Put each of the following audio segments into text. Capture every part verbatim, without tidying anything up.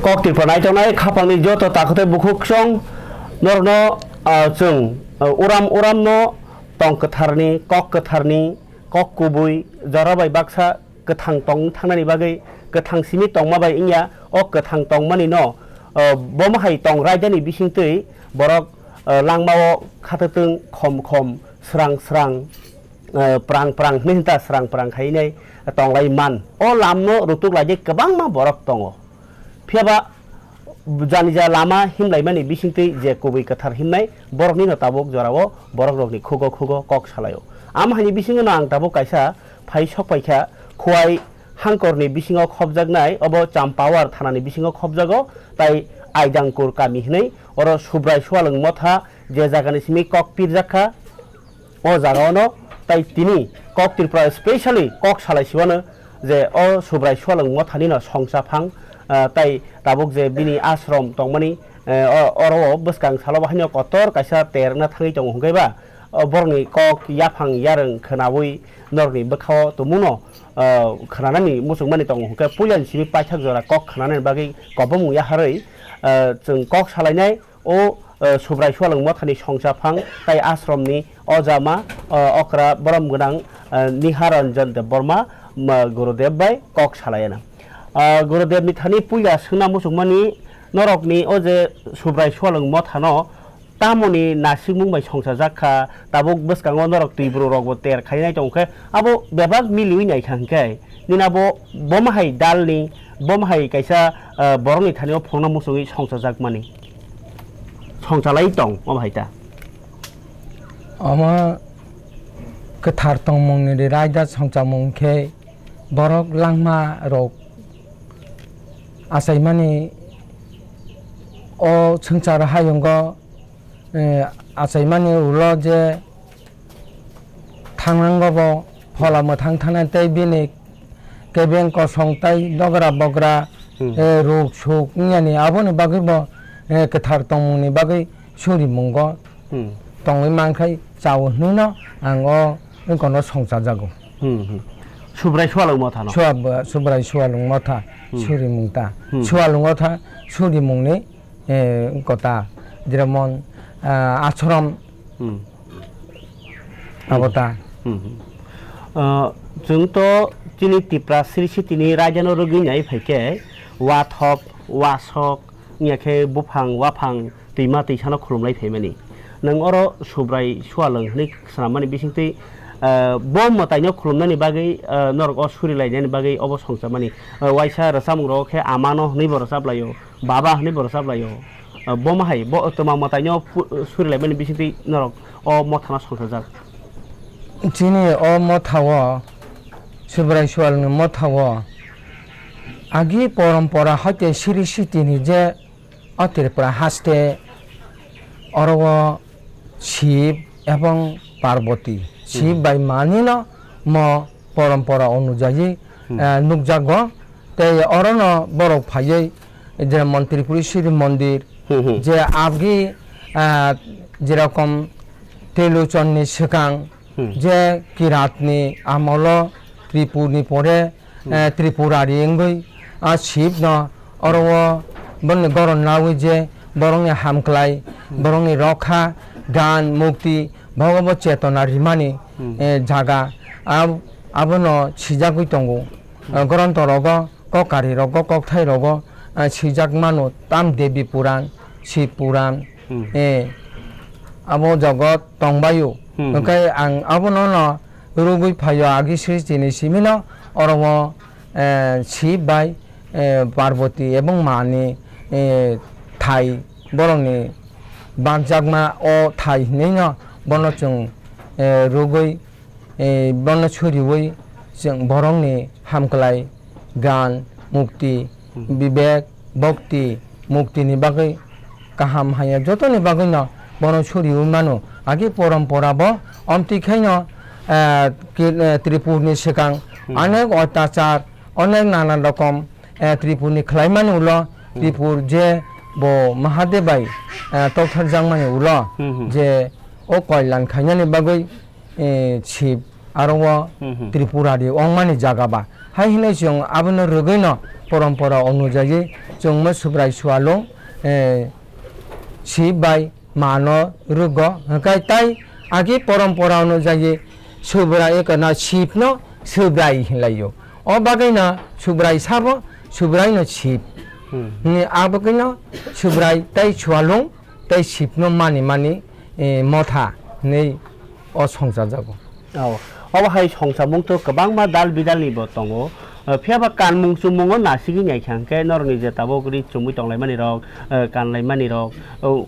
Kok Tripura naitongnai khapangni joto takhuk tei bukhuk chwng norokno, ah, chwng, ah, uram uramno tong kwtharni, kok kwtharni, kok kubui jora bai baksa kwthang tong thangnani bagwi kwthang simi tongma bai wngya. O kwthang tongmani no, ah, bomo hai tong raidani bisingtwi borok, ah, langmao khatatwng khom khom srang srang, ah, prang prang hinwi hinta srang prang khainai tonglai man. O lamno rutuk laijak kwbangma borok tongo. Phiyaba janija lama himlaimani bisingtwi je kubui kwthar himnai, boroknino tabuk jorao borokrokni khugo khugo kok salaio. Amo haini bisingono ang tabuk kaisa phai sok paikha, Khowai hangkorni bisingo khopjaknai, obo Champawar thanani bisingo khopjago, tai Aidangkur kami hinwi, oro Subrai Sualwng Motha, je jagani simi kok pirjak kha, o jaga ono tai tini Kok Tripura specially kok salai siwano je o Subrai Sualwng Mothani no songcha phang, ah, tai tabuk je bini ashram tongmani, eh, o-, oro o bwskang salo bo haino kotor kaisa ter wngna thangwi tongo hwnkhe ba, o borokni kok yaphang yarwng khwnawi norokni bwkhao tumungno, ah, khwnanani muchungmani tongo hwnkhe puilani simi paithak jora kok khwnanani bagwi kobomung yaharwi, ah, chwng kok salainai. O, eh, Subrai Sualwng Mothani songcha phang tai ashramni ojama, eh, okra borom gwnang, eh, Niharanjan Debbarma, ma, Gurudev bai kok salaiyana. Ah, Gurudevni thani puila swngna muchungmani norokni o je Subrai Sualwng Mothano tamoni nasikmung bai songchajak kha, tabuk bwskango norok twi bwrwrokbo ter khainai tongkhe abo bebak miliwi naikha hwnkhe nini abo bomo hai dalni, bomo hai kaisa, ah, borokni thani o phwrwngna muchungwi songchajakmani. Songchalai tong, obo hai ta. Omo kwthar tongmungni raida songchamung khe borok langma rok achaimani o swngchar hayungo, eh, achaimani ulo je thangnango bo phola mwthang thangnai tei bini kebeng kosong tei dogra bogra, Hmm. eh, ruk suk wngyani aboni bagwi bo, eh, kwthar tongmungni bagwi surimungo Hmm. tongwi mankhai chao hwnwi no ang o wngkono songchajago. Hmm, hmm. Subrai Sualwng Motha no? Suab-, Subrai Sualwng Motha Hmm. surimung ta. Hmm. Sualwng Motha surimungni, eh, wngkota, jemon, ah, ashram Hmm. Abo ta. Hmm, hmm. Ah, chwng to chini Tipra Sri Sitini raidano rwgwi nai phai khe wathop, wasok, wngya khe buphang, waphang, twima, twisano khulumlai phaimani. Nwng oro Subrai Sualwng hwnwi swnammani bisingtwi, ah, bo mwtaino khulumnani bagwi, ah, norok o surilainani bagwi obo songchamani. Ah, waisa rwchapmungrogo khe amano hwnwibo rwchaplaio, baba hwnwibo rwchaplaio. Ah, bomo hai, bo twma mwtaino pu-, surilaimani bisingtwi norok o mothano songchajak. Chini o mothao, Subrai Sualni mothao, agi porompora hoite Sri Sitini je o Tripura haste oro o Shiv ebong Parvati, Shiv Hmm. bai manino mo porompora onujayi, Hmm. eh, nukjago. Tei orono borok phaiwi jemon Tripuri Siri Mondir, Hmm, hmm. je abgi, ah, jerokom Trilochonni swkang, Hmm. je Kiratni amolo Tripurni pore, Hmm. eh, Tripurari wngwi, ah, Shivno oro o boni goron nawi je borokni hamklai, Hmm. borokni rokha, gan, mukti, bogo bo chetona rimani, Hmm. eh, jaga. Ab-, abono sijagwi tongo. Hmm. Eh, gronthorogo, kokarirogo, kokthairokgo, eh, swijak mano, tam Devi Puran, Shiv Puran, Hmm. eh, abo jogot tongbaio. Hmm. Hwnkhe ang abono no rwgwi phaio, agi Sristini simino oro o, eh, Shiv bai, eh, Parvati ebong mani, eh, thai borokni bakjakma o thai hinwi no bono chwng, eh, rwgwi, eh, bono suriwi chwng borokni hamklai, gan, mukti, Hmm. bibek, bhakti, muktini bagwi kaham hamya jotoni bagwino bono suriwi mano. Agi porompora bo omtwi khaino, eh, ki-, eh, Tripurni swkang Hmm. onek otyachar, onek nanan rokom, eh, Tripurni khlaimani ulo, Hmm. Tripur je bo Mahadev bai, eh, toktharjakmani ulo, Hmm, hmm. je o koilan khainani bagwi, eh, Shiv aro o Hmm, hmm. Tripurari ongmani jaga ba. Hai hinwi chwng abono rwgwino porompora onujayi chwngma Subrai Sualung, eh, Sib bai mano rwgo, hwnkhe tai agi porompora onujayi Subrai ekana Sibno Subrai hinlaio. O bagwino Subrai sabo, Subraino Sib. Hmm. Ni a bagwino Subrai tai Sualung tai Sibno mani mani, eh, motha hinwi o songchajago. Oh, obo hai songchamung to kwbangma dal bidalni bo tongo. Eh, phiya ba kanmung chumung o nasigwi nai kha hwnkhe norokni je tabuk ri chumui tonglaimani rok, eh, kanlaimani rok, oh,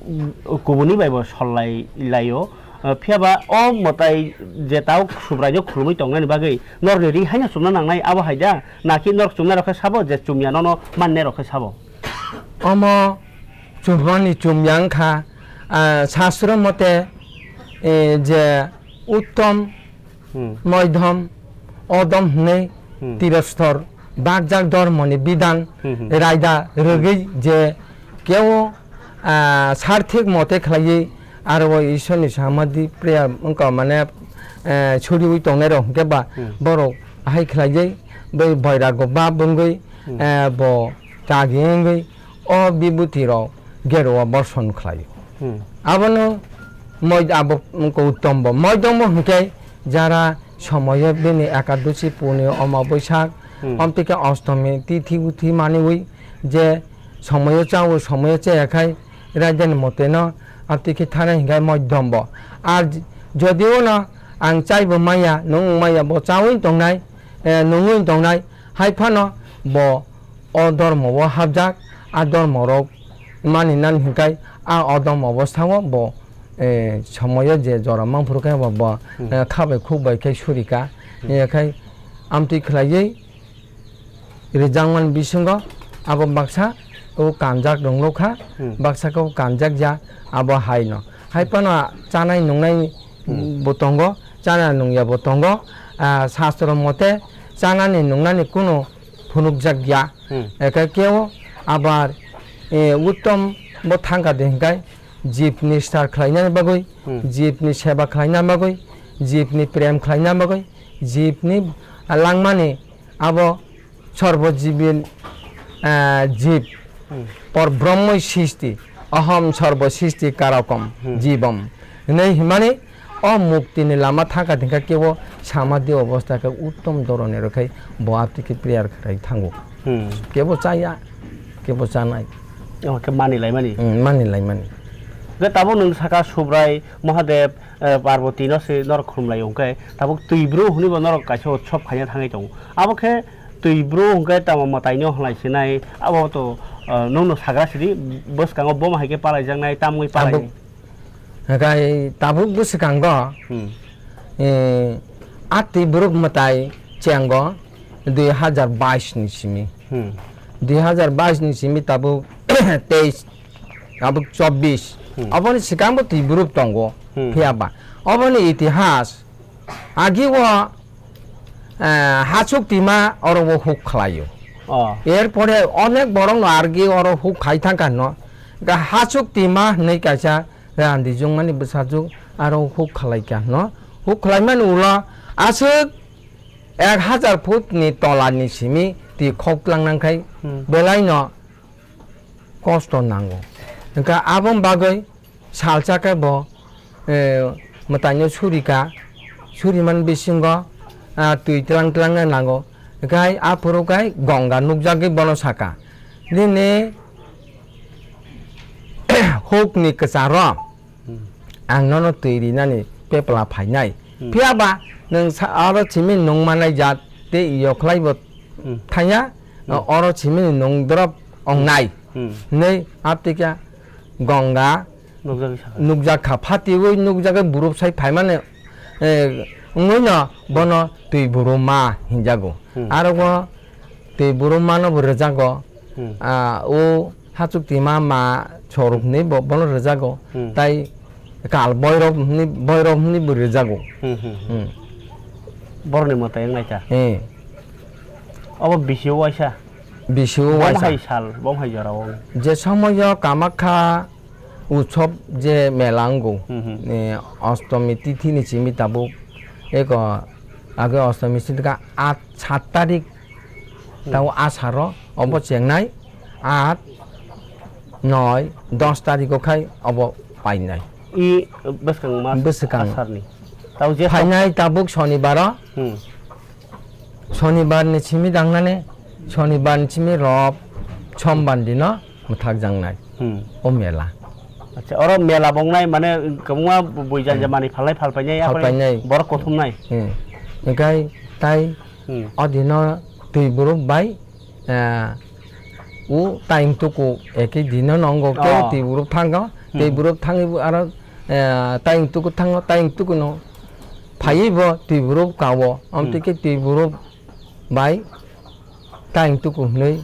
kubuni bai bo sollai laio. Eh, phiya ba o mwtai je tabuk Subraino khulumui tongnani bagwi norokni ri haino chumna nangnai abo hai da? Naki norok chumnai rok khe sabo je chumya nono mannai rok khe sabo? Omo chumani chumya wngkha, ah, sastro mote, eh, je uttom, Hmm. moidhom, odom hwnwi Hmm. tirostor bakjak dhormoni bidhan Hmm, hmm. raida rwgwi je keo, ah, sarthik mote khlaiwi aro o Ishwarni samadhi prayer wngkha mane, eh, suriwi tongnairok hwnkhe ba Hmm. borok hai khlaiwi bai boirago ba bwngwi, Hmm. eh, bo kagi wngwi o bibhuti rok gero o borson khlai. Hmm. Abono moi abo wngkha uttom bo. Moidom bo hwnkhe jara somoyo bini ekadosi puni omaboisak, Hmm. omtike ostomi tithi uthi maniwi je somoyo chao somoyo chaya khai raidani moteno amtike thanai hwnkhe moidom bo. Ar j-, jodio no ang chaibo maya, nung maya bo chawi tongnai, eh, nungwi tongnai, hai phano bo o dhormo o hapjak, a dhormo rok mani nani hwnkhe a o dhormo o sao bo, eh, somoyo je jora mangphuru khe bo, bo, Hmm. eh, kha bai khuk bai khe suri ka. Hmm. Eh, khai amtwi khlaiwi rijangmani bisingo abo baksa o kanjak rwnglo kha, Hmm. baksa khe o kanjak ya abo hai no. Hai phano chanai nungnai Hmm. bo tongo, chana nungya bo tongo, ah, sastro mote chanani nungnani kunu phunukjak ya. Hmm. Eke keo abar, eh, uttom bo thangka de hingkai jibni star khlaina bagwi, Hmm. jibni seba khlaina bagwi, jibni prem khlaina bagwi, jibni langmani abo sorbo jibin, eh, jib Hmm. por brahmoi sisti, aham sorbo sisti karakom Hmm. jibam. Hinwi himani o muktini lama thangka thingka kebo samadhi obostha khe uttom dhoroni rwkhai bo aptiki prayer khlai thango. Hmm. Kebo chaya, kebo chanai. Oh, khe mani laimani. Hmm, mani laimani. Khe tabuk nwng saka Subrai, Mahadev, eh, Parvati no se norok khumlai hwnkhe tabuk twi bru hwnwi bo norok kaisa utsob khaina thangwi tongo. Abo khe twi bru hwnkhe tamo mwtai no hwnlai sinai abo to, eh, nwng no sagra sidi bwskango bom hai khe palaijaknai tamwi palai. Tabuk Hwnkhe tabuk bwswkango, Hmm. eh, a twi borok mwtai chengo dui hazar bais ni simi. Hmm. Dui hazar bais ni simi tabuk teis, tabuk chobbish. Hmm. Oboni swkangbo twi borok tongo, Hmm. phiya ba. Oboni itihas, Agi o, eh, hachuk tima oro o huk khlaio. Oh. Erpore onek borok no argi oro huk khai thangkha no. Ga hachuk tima hinwi kaisa randi jungmani bwsajwk aro huk khlai kha no. Huk khlaimani ulo aswk ek hazar foot ni tola ni simi twi khok tlang nang khai Hmm. belai no kosto nango. Hwnkha aboni bagwi salsa khe bo, eh, mwtaino suri ka, suri man bisingo, ah, twi tlang tlang nai nango. Hwnkhe hai aphuru khai Ganga nukjagwi bono saka, "Nini hukni kwcharo Hmm. ang nono twi rinani pepla phainai." Hmm. Phiya ba nwng sa-, aro simi nung manai jat tei yokhlai bo Hmm. thangya, Hmm. oro simi nung drop ong nai. Hmm. Hinwi aptike Ganga Nukjagwi sakha. Nukjak kha, phatiwi nukjagwi buruk sai phaimani, eh, wngwi no bono twi buruma hinjago. Hmm. Aro bo twi buruma no bo rwjago. Hmm. Ah, o hachuk tima ma chorok Hmm. hinwi bo, bono rwjago. Hmm. Tai kal boirok hinwi, boirok hinwi bo rwjago. Hmm, hmm, hmm. Hmm. Borokni mwtai wng lai kha. Eh. Obo bisi o waisa. Bisi o waisa. Bom hai sal, bom hai jora o. Je somoyo Kamakha utsob je mela wngo, Hmm, hmm. eh, ostomi tithi ni simi tabuk eko age ostomi sini ka at, sat tarik Hmm. tabo asaro Obo Hmm. chengnai, aat, noi, dos tarikh o khai obo painai. I bwskang mas Bwskang. Asarni. Tao je Phainai tabuk sonibaro, Hmm. sonibar ni simi dangnani, sonibar ni simi rob, sombar dino mwthakjaknai. Hmm. O mela. Acha, oro mela bongnai mane kwbangma bui janja Hmm. mani phalnai phalpainai, Phalpainai. Borok kothumnai. Hmm. Hinkhe tai Hmm. o dino twi buruk bai, eh, u tayung tuku eki dino nongo ke Oh. twi buruk thango, twi Hmm. buruk thangwi bo aro, eh, tayung tuku thango, tayung tuku no phaiwi bo twi buruk kao, Hmm. amtwi ke twi buruk bai tayung tuku hwnwi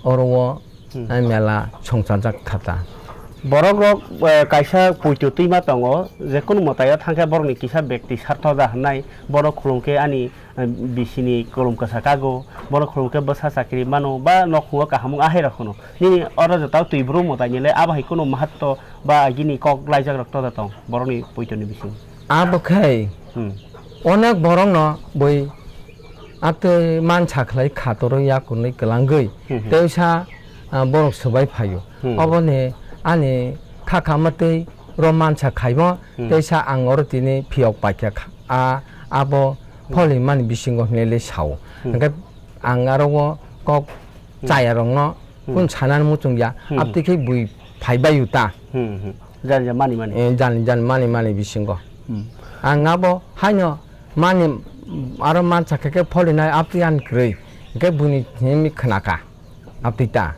oro o Hmm. ai mela songchajak kha ta. Borok rok, eh, kaisa poito twima tongo, je kunu mwtai o thang khe borok ni kisa bekti sartho da hwnwi, bono khulum khe ani, eh, bisi ni kolom kwsa kago, bono khulum khe bwsa chakri mano ba nokhung o kaham wng ahai rok hwno. Nini oro jotao twi brum mwtai ni le abo hai kunu mahatto ba agini kok laijak rok to da tong borok ni poito ni bising. Abo khai Hmm. onek borok no bui atwi mansa khlai khatorwi yakunwi kwlangwi Hmm, hmm. teisa, ah, borok swbai phaio. Hmm. Oboni ani khakha mwtwi ro mansa khaimo Hmm. teisa ang oro tini phiyok paikha kha. A, abo Hmm. pholi mani bisingo hwnwi le sao. Hmm. Hwnkhe ang aro o kok Hmm. chaya rokno Hmm. kun sanani muchung ya. Hmm. Abtwi khe bui phaibai uta. Hmm, hmm. Jani jani mani mani. Eh, jani jani mani mani bisingo. Hmm. Ang abo haino mani aro mansa khe khe pholinai abtwi ani kwrwi. Hwnkhe buini himi khwnaka. Abtwi ta.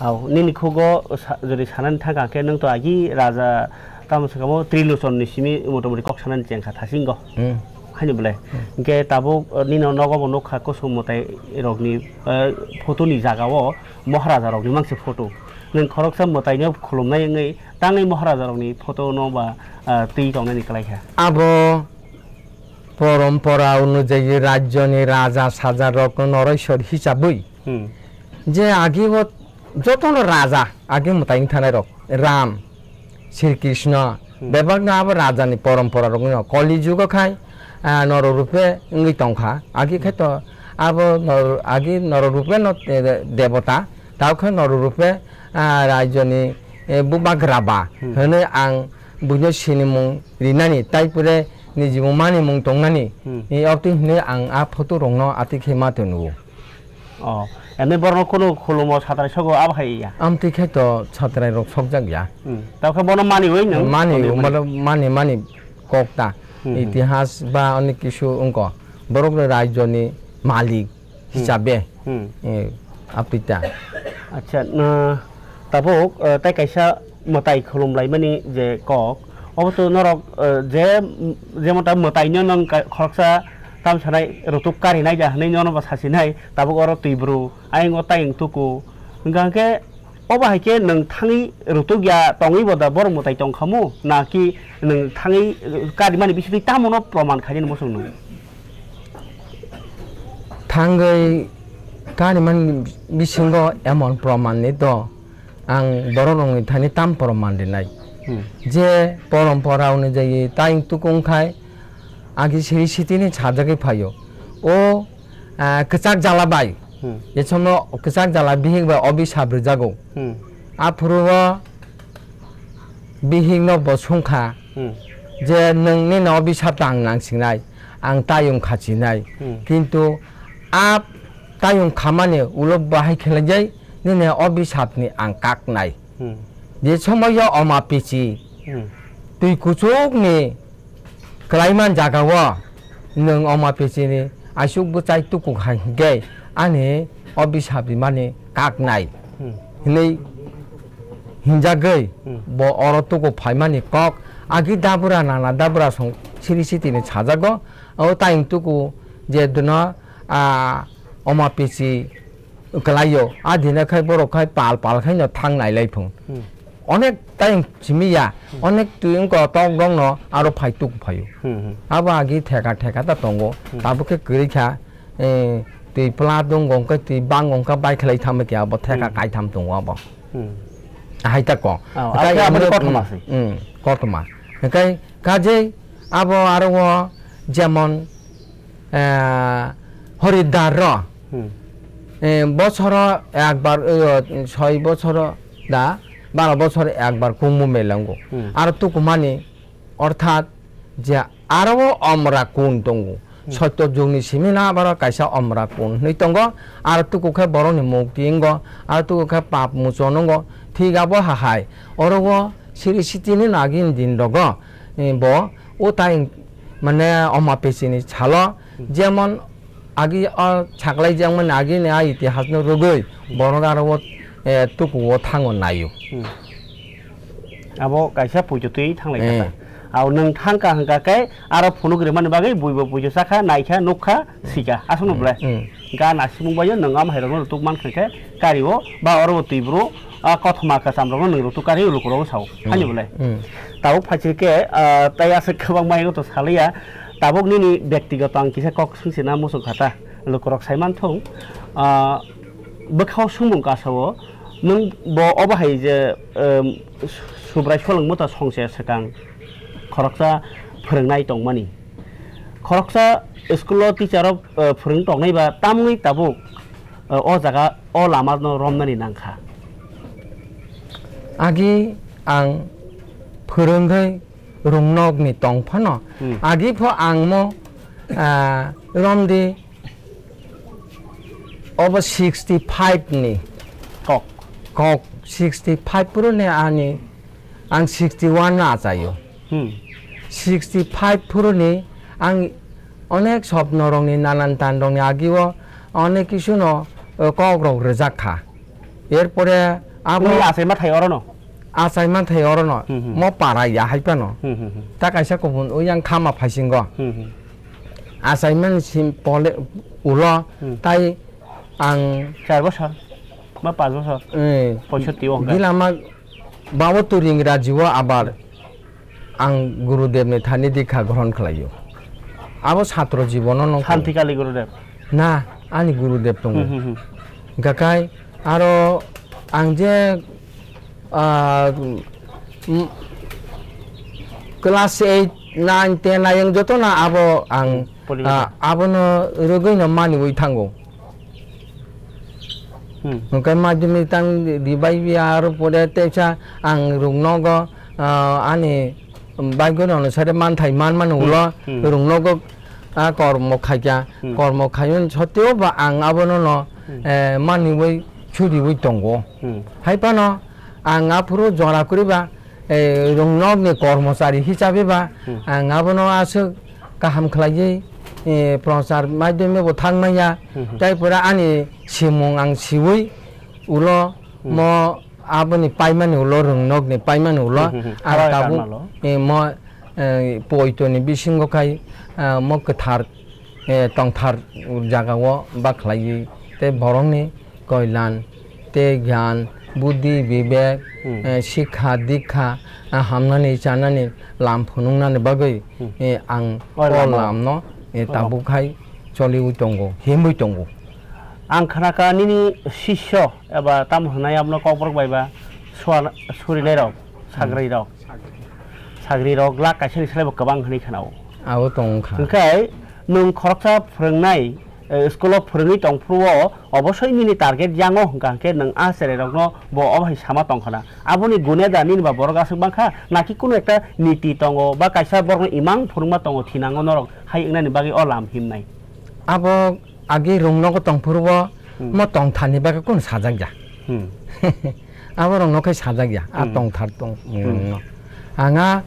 Au, nini khugo sa-, jodi sanani thangkha khe nwng to agi raja tamo sakamo Trilochon ni simi motamoti kok sanani chengkha thasingo. Hmm. Haini belai. Hmm. Hwnkhe tabuk, uh, nini nogo bo nukha kusum mwtai rokni, uh, photo ni jaga o Maharaja rokni mangse photo. Nwng khoroksa mwtaino khulumnai wngwi tangwi Maharaja rokni photo no ba, ah, twi tongnani kwlaikha. Abo porompora onujai rajyoni raja saja rokno noraisor hisabwi Hmm. je agi o jotono raja agi mwtai wngthanai rok Ram, Sri Krishna, Hmm. bebakno abo rajani porompora rokno Kali jugo khai, ah, norok rupe wngwi tongkha. Agi khai to abo nor-, agi norok rupe no, eh, debota, tao khe norok rupe, ah, rajyoni, eh, bubagra ba Hmm. hwnwi ang buino sinimung rinani, tai pore nijimung manimung tongnani, Hmm. eh, obtwi hwnwi ang a photo rokno atwi khe ma tongwi nugo. Oh, ene borno kunu khulumo satrai sogo abo hai ya? Amtwi khe to satrai rok sokjak ya. Hmm. Tao khe bono mani oi nang? Mani, mani, mani. Mano mani, mani kok ta. Hmm, hmm. Itihas ba onek kisu wngko. Borok ni rajyo ni malik Hmm. hisabe. Hmm. Eh, apita. Acha, na, tabuk, eh, tai kaisa mwtai khulumlaimani je kok, obo to norok, eh, je, jemon ta mwtaino nwng ka-, khoroksa tam sanai rutuk karinai ja hwnwi nono bo sasinai, tabuk oro twi bru, ayang o tayung tuku. Hwnkha hwnkhe obo hai khe nwng thangwi rutuk ya tongwi bo da borok mwtai tong khamu? Na ki nwng thangwi, eh, karimani bisingtwi tamo no proman khainani muchung nwng? Thangwi karimani bisingo emon proman ni to. Ang borok rokni thani tam poroman rinai. Hmm. Je porompora onujai tayung tuku wngkhai, agi siri sitini sajagwi phaio. O, ah, kwchak jala bai. Hmm. Je somo kwchak jala bihik bai obisap rwjago. Hmm. Aphuru o bihik no bo sungkha Hmm. je, "Nwng nini obisap ta ang nangsingnai, ang tayung khachinai." Hmm. Kintu a tayung khamani ulo bahai khlaijai, nini obisapni ang kaknai. Hmm. Je somoyo oma pichi, Hmm. twi kuchukni kwlaiman jagao nwng oma pichini aswk bwchai tuku hai hwnkhe ani obisap rimani kaknai Hmm. hinwi hinjagwi Hmm. bo oro tuku phaimani kok agi dabura nana dabura song siri sitini sajago. O tayung tuku je dwno, a, oma pichi kwlaio. A dina khai borok khai pal pal khai no thang nai lai phung. Hmm. Onek time simi ya, Hmm. onek twi wngkha tok dong no aro phai tuk phaio. Hmm, hmm. Abo agi theka theka ta tongo. Hmm. Tabuk khe kwrwi kha, eh, twi pla dong gong khe twi bang gong kha bai khlai thang khe abo theka Hmm. kaitham tongo abo. Hmm. Hai ta ko. Oh, Kai abo abo abo kothoma hmm, kothoma. Kai kajei abo aro o jemon, eh, Horidar ro. Hmm. eh, bosoro ekbar, eh, soi bosoro da, baro bosoro ekbar Kumbh Mela wngo. Hmm. Aro tukumani orthat je aro o omra kun tongo. Hmm. Sotto jugni simi na baro kaisa omra kun hwnwi tongo. Aro tuku khe borokni mukti wngo, aro tuku khe pap muchon wngo. Thik abo hahai. Oro o siri sitini nagin din rogo, eh, bo o tai mane oma pesini salo, hmm, jemon agi o saklai jangmani agini a itihasno rwgwi borok aro o, eh, tuku o thango naio. Hmm. Abo kaisa puitu twi thanglai kha ta. Eh. Abo nwng thang kha hwnkha khe aro phunuk rimani bagwi buibo puitu chakha, naikha, nukha, sikha. Aswkno, hmm, belai. Hmm. Ga nasimung bai nwng am hairokno rutuk man kha khe kario ba oro bo twi bro a kothoma kwcham rokno nwng rutuk kari lukurok sao. Hmm. Ani belai. Hmm. Tabuk phaisir khe, ah, tai aswk kwbangma ego to saliya. Tabuk nini byaktigoto ang kisa kok swngchina muchung kha ta. Lukurok sai man thung. Ah, bwkhao swngmung kasao nwng bo obo hai je, em, Subrai Solwng Motha songse swkang khoroksa phwrwngnai tongmani. Khoroksa school o teacher o, eh, phwrwng tongnai ba tamni tabuk, eh, o jaga o lama no romnani nangkha. Agi ang phwrwngwi Rungnok ni tong phano, hmm, agi pho ang mo, ah, romdi obo sixty five ni kok. Kok sixty five puro ni ani, ang sixty one no achaio. Hmm. Sixty five phuru ni ang onek sopno rok ni nanan tan rok ni agi o onek kisu no, eh, kok rok rwjak kha. Er pore abo nini achaima thai oro no? Achaima thai oro no. Hmm, hmm. Mo para ya hai phano. Hmm, hmm, hmm. Ta kaisa kubun o yang khama phaisingo. Hmm, hmm. Achaima ni sim pole ulo, hmm, tai ang char bosor ba panch bosor, eh, poisotti o hwnka. Gilama Bawa Turing Raji o abar ang Gurudev ni thani dikha grohon khlaio. Abo satro jibono nong Santikali Gurudev. Na, ani Gurudev tongo. Hmm, hmm, hmm. Gakai aro ang je, ah, mm, class eight, nine, ten ayang joto na abo ang, hmm, pori ah, abo no rwgwi no maniwi thango. Hmm. Hwnkhe madhyamik tang ribai biya, aro pore teisa ang rungnogo, ah, ani baigo rokno sare manthai manmani, hmm, ulo, hmm, rungnogo, ah, kormo khaikha, hmm, kormo khaiwi sotio ba ang abono no, hmm, eh, maniwi suriwi tongo. Hmm. Hai phano ang aphuru jora kwrwi ba, eh, rungnokni kormochari hisabe ba, hmm, ang abono aswk kaham khlaiwi, eh, prochar maidhyame bo thang manya, hmm, hmm, tai pore ani simung ang siwi ulo, hmm, mo aboni paimani ulo, rungnokni paimani ulo, hmm, hmm, hmm, ang tabuk, eh, mo, eh, poitoni bisingo khai, ah, mo kwthar, eh, tongthar jagao ba khlaiwi tei borokni koilan tei gyan, buddhi, bibek, hmm, eh, sikha, dikha, ah, hamnani, chanani, lam phunuknani bagwi, hmm, eh, ang o lamno, eh, tabuk khai choliwi tongo, himwi tongo. Ang khnakha nini sisyo eba tamo hwnai abono kokborok bai ba suana-, surinai rok, hmm, sagri rok. Sagri rok lakh kaisani slai bo kwbang hwnwi khwnao. Abo tong kha. Hwnkhe nwng khoroksa phwrwngnai, eh, school o phwrwngwi tong phuru o obosoi nini target yango hwnkha hwnkhe nwng a cherai rokno bo obo hai sama tong khana. Aboni gune da nini ba borok aswk bang kha, naki kunu ekta niti tongo ba kaisa borokno imang phwrwngma tongo thinango norok hai wngnani bagwi o lam himnai. Abo agi rungnogo tong phuru o, hmm, mo tongthani bagwi kunu sajak ya. Hmm. Abo rokno khe sajak ya, a, hmm, tongthar tong, hmm, rungno. Ang a,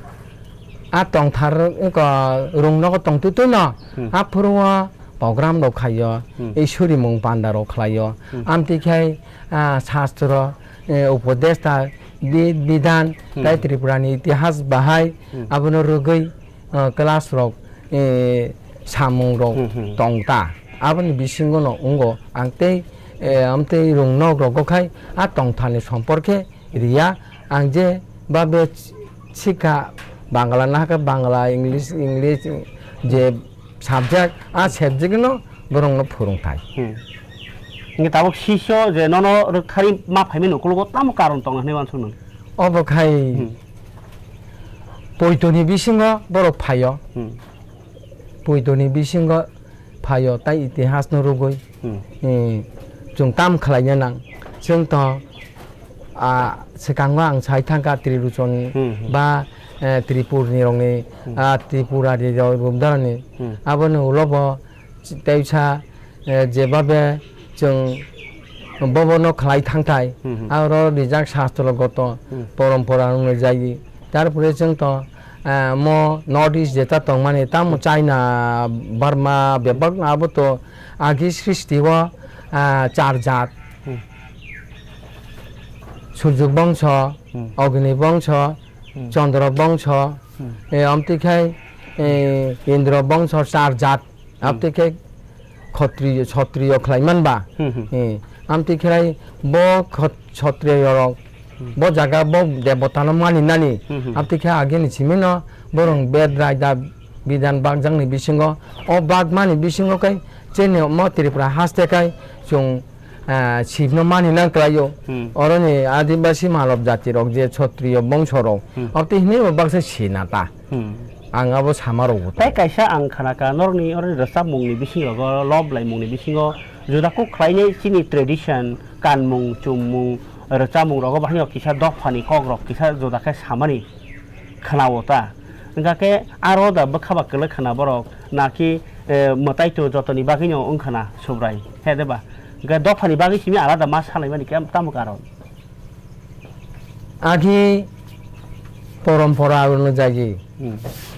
a tongthar wngkha rungnogo tong twi twi no, hmm, a phuru o program rok khaio, hmm, ei surimung panda rok khlaio. Hmm. Amtwi khe, a, sastro, e, upodesta, bi-, bidhan, hmm, tai Tripura ni itihas bahai, hmm, abono rwgwi, ah, class rok, eh, samung rok, hmm, hmm, tong ta. Aboni bisingo no wngo ang tei, eh, amtwi rung nok rogo khai a tongthani sompor khe riya. Ang je babe sikha Bangla nahakhe Bangla, English, English, je subject, a subject no borokno phwrwng thai. Hmm. Hingke tabuk sisyo je nono rwktharwi ma phaimani ukologo tamo karon tongo hinwi uansuknwi? Obo khai, hmm, poitoni bisingo borok phaio. Hmm. Poitoni bisingo phaio, tai itihasno rwgwi. Hmm. Hmm. chwng tam khlaina nang. Chwng to, ah, swkango ang sai thangkha Triluchon Hmm, hmm. ba, eh, Tripurni rokni, Hmm. ah, Tripura ni rok Rumdara ni. Hmm. Abono ulo bo teisa, eh, jebabe chwng bobono khlai thangthai, Hmm, hmm. aro rijak shastro goto Hmm. porompora rok jai. Tarpore chwng to, eh, mo North East jeta tongmani, tamo China, Burma, bebak abo to agi srishti o, ah, char jat. Hmm. Surjo bongso, Hmm. Ogni bongso, Hmm. Chandra bongso, Hmm. eh, amtwi khai, eh, Indra bongso char jat. Hmm. Amtwi khe khotri-, sotriyo khlai man ba. Hmm, hmm. Eh, amtwi khlai bo khot-, sotriyo rok, Hmm. bo jaga bo debota no mani nani. Hmm, hmm. Amtwi khe agini simi no borong bed raida bidan bakjak ni bisingo, o bak mani bisingo khe chini mo Tripura haste khai chwng, ah, sip no mani nang kwlai o. Hmm. Oro ni adibasi malop jati rok je sotriyo bongso rok, Hmm. amtwi hinui bo baksa sina ta. Hmm. Ang abo sama rok bo. Tai kaisa ang khana ka norokni oroni rwchapmung ni bisingo lob laimung ni bisingo juda kuk khlainai chini tradition, kanmung, chummung, rwchapmung rogo bahai no kisa dophani kok rok kisa juda khe samani khana o ta. Hingkha khe aro da bwkha ba kwlwk khana borok naki, eh, mwtai to jotoni bagwi no wng khana Subrai he de ba. Hingkhe dophani bagwi simi alada ma salaimani khe tamo karon. Agi porompora ono jagi. Hmm.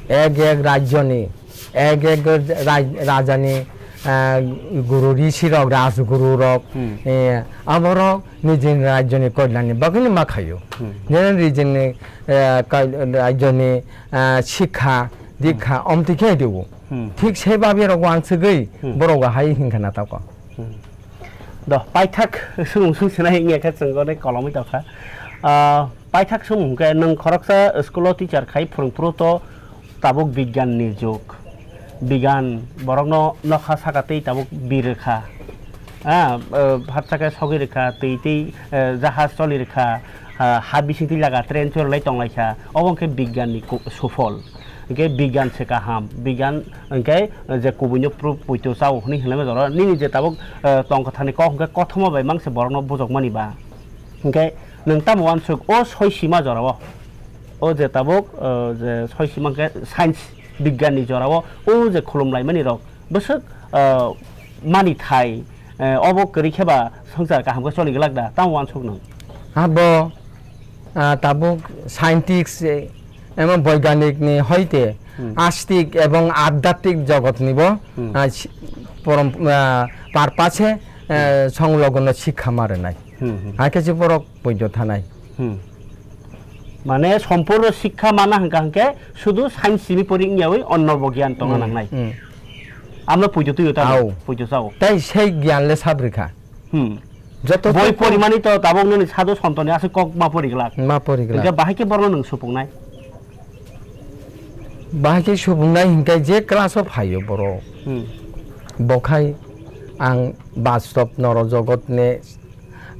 Ek ek rajyoni, ek ek raj-, rajani, ah, guru rishi rok, rajguru rok, Hmm. eh, aborok nijini rajyoni koilani bagwino ma khaio. Hmm. Nini rijini, eh, kai-, rajyoni, ah, sikha, dikha, Hmm. omtwi khe diu. Hmm. Thik se babi rok wansugwi Hmm. borok hai hinkha na tako. Hmm. Do, paithak sumung sung sinai wngya khe chwng onek kolomwi tongkha. Ah, paithak sumung khe nwng khoroksa school o teacher khai phwrwng phuru to tabuk bigyan ni jug. Bigyan borokno nokha saka tei tabuk bir rwkha. Ah, eh, phatsa khe sogwi rwkha, twi tei, eh, jahaj choli rwkha, ah, ha bising twi laga train choli lai tong lai kha. Obo wngkhe bigyan ni ku-, sufol. Hingke bigyan se kaham, bigyan hingke je kubui no pru-, puito chao hwnwi hinlai ma jora. Nini je tabuk, eh, tong kwthar ni kok hingke kothoma bai mang se borok no bujok mani ba. Hingke nwng tamo uansuk o soi sima jora o. O je tabuk, eh, je soi sima hingke science bigyan ni jora o, o je khulum lai mani rok bwswk, eh, mani thai, eh, obo kwrwi khe ba swngchar kaham khe choli glak da, tamo uansuk nwng? Abo, ah, tabuk scientist, eh, emo boiganik ni hoite Hmm. astik ebong adhyatmik jogotni bo, Hmm. ah, si-, porom-, ah, parpase, eh, Hmm. songlogono sikha ma rwnai. Hmm, hmm. Hakhe se borok poito thanai. Hmm. Mane sompurno sikha mana hingka hingke sudu science simi pori wngyawi onno bo gyan tongna Hmm, nangnai. Hmm. Amno puijo tuyo tamo, Au. puijo sao. Tai sei gyan le sabrikha. Hmm. Joto Boi toko porimani to tabok nini sado sontoni aswk kok ma pori glak. Ma pori glak. Hingke bahai ke borno nwng supungnai. Bahai ke supungnai hingke je class o phaio borok. Hmm. Bokhai ang bastob noro jogotni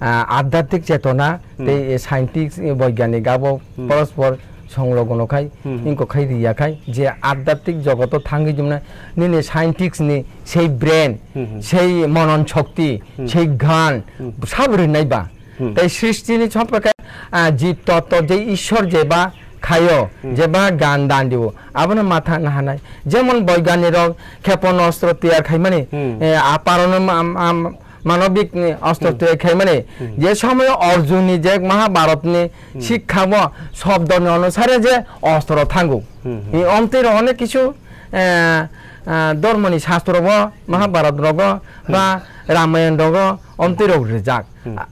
ah, adhyatmik chetona Hmm. tei scientist, eh, boiganik abo Hmm. porospor songlogono khai, Hmm, hmm. ingkok khai riya khai, je adhyatmik jogoto thangwi jumna nini scientist ni sei brain, Hmm, hmm. sei monon shokti, Hmm. sei gyan, Hmm. sabo rinai ba. Hmm. Tei srishti ni sompake, ah, jib totto je Ishwar jeba khaio, Hmm. jeba gyan dan dio, abono matha nahanai. Jemon boiganik rok khepon ostro tiyar khaimani, Hmm. eh, aparono am, am, Manobik ni ostro Hmm. tiyar khaimani, Hmm. je somoyo Arjun ni je Mahabharat ni Hmm. sikha bo sobdo ni onusare je ostro thango. Hmm, hmm. Ni omtwi rok onek kisu, eh, eh, dormo ni shastro bo Mahabharat rogo Hmm. ba Ramayan rogo omtwi rok rijak. Hmm. A-,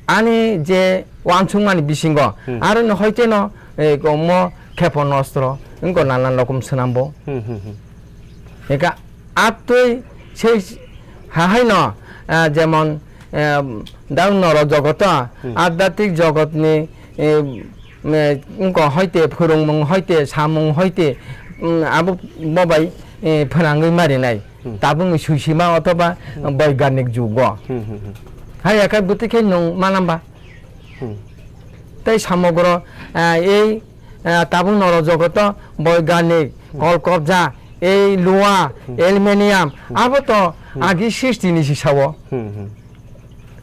ani je wansukmani bisingo Hmm. aro ni hoite no, eh, omo khepon ostro wngkha nanan rokom swnam bo. Hmm, hmm, hmm. Eka atwi sei hahaino, ah, jemon, em, dao noro jogoto, Hmm. adhyatmik jogotni, em, me, wngkha hoite, phwrwngmung hoite, samung hoite, mm, abo bobai, eh, phwnangwi marinai. Hmm. Tabukni suisima othoba Hmm. boiganik jugo. Hmm, hmm, hmm. Hai yakhai bwtwi khe nwng manamba. Hmm. Tei samogro, ah, ei, ah, tabuk noro jogoto boiganik, Hmm. kol kobja, ei lua, Hmm. aluminium, Hmm. abo to Hmm. agi srishti ni sisao. Hmm, hmm.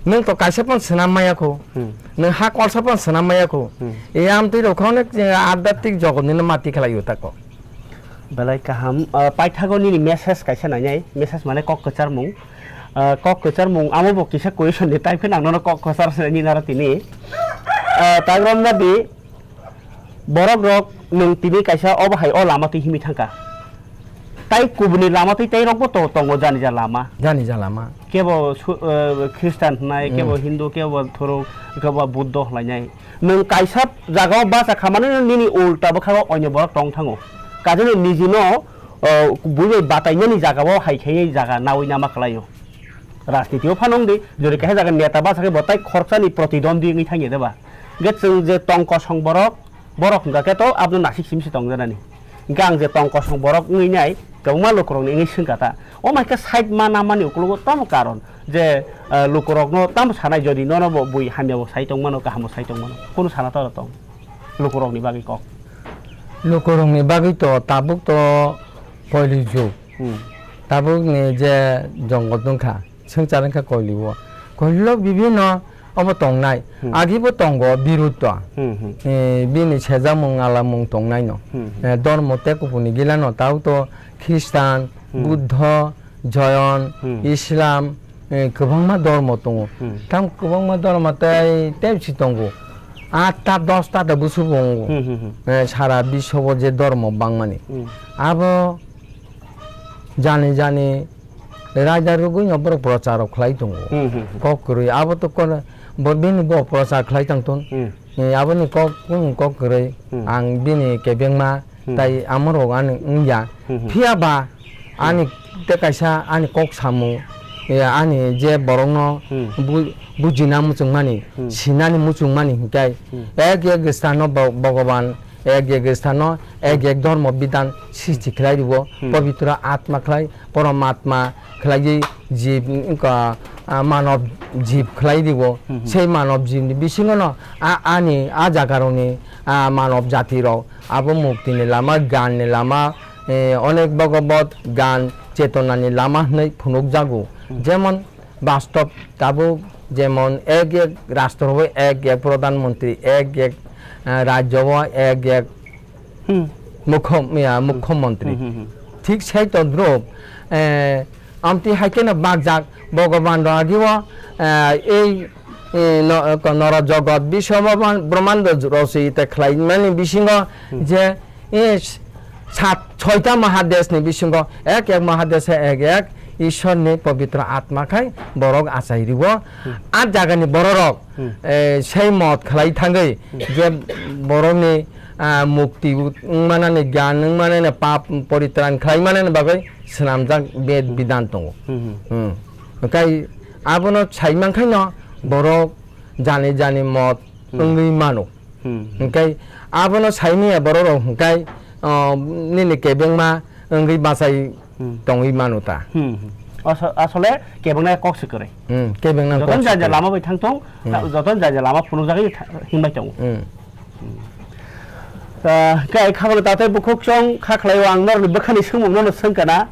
Nwng to kaisa phano swnam maya kho. Hmm. Nwng ha kolsa phano swnam maya kho. Hmm. E amtwi rok kho onek je adhyatmik jogotni no mati khlai o tako. Belai kaham, ah, paithago nini message kaisa nainai, message mane kok kwcharmung. Ah, kok kwcharmung, amo bo kisa question ni type khe nang nono kok kwchar se ni naro tini. Ah, tai romna di, borok rok nwng tini kaisa obo hai o lama twi himwi thangkha. Tai kubuni lama twi tai rokbo to tongo jani ja lama. Jani ja lama. Kebo su-, eh, Khristan hwnai, hmm, kebo Hindu, kebo Thorok, kebo Buddho hwnlainai. Nwng kaisa jagao bacha khamani nini ulta bwkhago onyo borok tong thango. Kajeno nijino, eh, buibai batainani jagao hai khaiwi jaga nawi nama kwlaio. Rajnitio phano wngdi, jori kaisa jaga neta bacha khe bo tai khoroksa ni protidondwi wngwi thangya de ba. Hwnkhe chwng je tong kosong borok, borok hwnkha khe to abono nasik simi se tong janani. Hwnkhe ang je tong kosong borok wngwi nai, kwbangma lukurokni wngwi swngkha ta. O mai khe side ma namani ukologo tamo karon je, eh, lukurokno tamo sanai jodi nono bo bui hamya bo sai tongmano, kaham bo sai tongmano. Kunu sana ta tong lukurokni bagwi kok. Lukurokni bagwi to tabuk to koili jug. Hmm. Tabukni je jongol wngkha, swngchar wngkha koili o. Koili o bibhinno obo tongnai. Hmm. Agi bo tongo biruddo. Hmm, hmm. Eh, bini sejakmung alamung tongnai no. Hmm, hmm. Eh, dormo tei kupuni gila no tao to Khristan, hmm, Buddho, Joyon, hmm, Islam, eh, kwbangma dormo tongo. Hmm. Tam kwbangma dormo tei tei si tongo. Atta dosta da busu bo wngo. Hmm, hmm, hmm. Eh, sara biswo bo je dormo bangmani. Hmm. Abo jani jani raida rwgwino borok prochar rok khlai tongo. Hmm, hmm, hmm. Kok kwrwi abo to kono bo bini bo prochar khlai tang ton. Hmm. Eh, aboni kok, hmm, kok kwrwi, hmm, ang bini kebengma, hmm, tai amorok ani wngya. Hmm, hmm. Phiya ba, hmm, ani tei kaisa ani kok samung, eh, ani je borokno, hmm, bu-, bujina muchungmani, hmm, sinani muchungmani hwnkhe, hmm, ek ek stano bo-, Bhogoban, ek ek stano, ek ek dhormo bidhan srishti khlai rwo, hmm, pobitro atma khlai, porom atma khlaiwi jib, wngkha, ah, manob jib khlai rwo. Hmm, hmm. Sei manob jibni bisingono a-, ani a jagarokni, ah, manob jatirok abo muktini lama, ganni lama, eh, onek bhagabot gan chetonani lama hwnwi phunukjago. Hmm. Jemon bastob tabuk jemon ek ek rastro o ek ek pradhan mantri, ek ek, ah, rajyo o ek ek, hmm, mukhom-, ya, mukhomantri. Hmm, hmm, hmm. Thik sai todrop, eh, amtwi hai kheno bakjak Bhogoban rok agio, eh, ei, eh, no-, ko-, noro jogot biswa bhaban brahmando rosita khlaimani bisingo, hmm, je, eh, sat, soita mahadesni bisingo ek ek mahadese ek ek Ishwarni pobitro atma khai borok achai rwo. Hmm. A jagani bororok, hmm, eh, sei mot khlai thangwi, hmm, je borokni, ah, mukti wngmanani, gyan wngmanani, pap poritran khlaimanani bagwi swnamjak bed, hmm, bidan tongo. Hmm, hmm. Hmm. Hwnkhe abono sai mankhaino borok jani jani mot, hmm, wngwi mano. Hmm. Hwnkhe abono saimanya bororok hwnkhe, oh, nini kebengma wngwi bachai, hmm, tongwi mano ta. Hmm, hmm. Aso-, asole kebengna kok se kwrwi. Hmm, kebengna kok se kwrwi. Jotono jani jani lama bai thang tong, hmm, jotono jani jani lama phunukjagwi tha-, himbai tongo. Hmm. Hmm. Ah, khe khabalo tatai bukhuk chong kha khlaio ang norokni bwkhani swngmung nono swngkha na.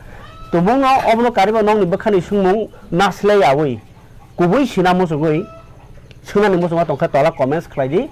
Tumungno obono kariba nokni bwkhani swngmung nasilai yaui. Kubui sina muchungui, swnani muchungma tongkha tola comments khlai di.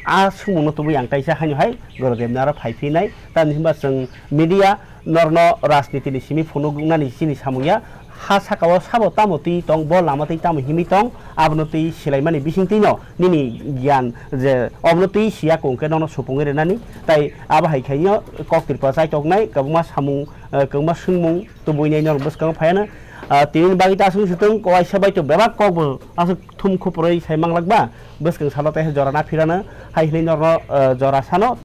A swngmungno tubui ang kaisa haino hai Gorodevni aro phai phinai. Tamni hwnba chwng media norno rajnitini simi phunuknani chini samung ya. Ha sakao sabo tamo twi tong, bo lama twi tamo himwi tong, abono twi silaimani bisingtwino nini giyan je obono twi siya kung khe nono supungwi rwnani. Tai abo hai khaino kok Tripura chaitoknai kwbangma samung, eh, kwbangma swngmung tubuinai norok bwskango phaiano. Ah, tini bagwi ta aswk swtwng, kaisa bai to bebak kokbo aswk thum khupurwi sai manglak ba, bwskang salo tei jora na phirano, hai hwnwi norno, ah, jora sano.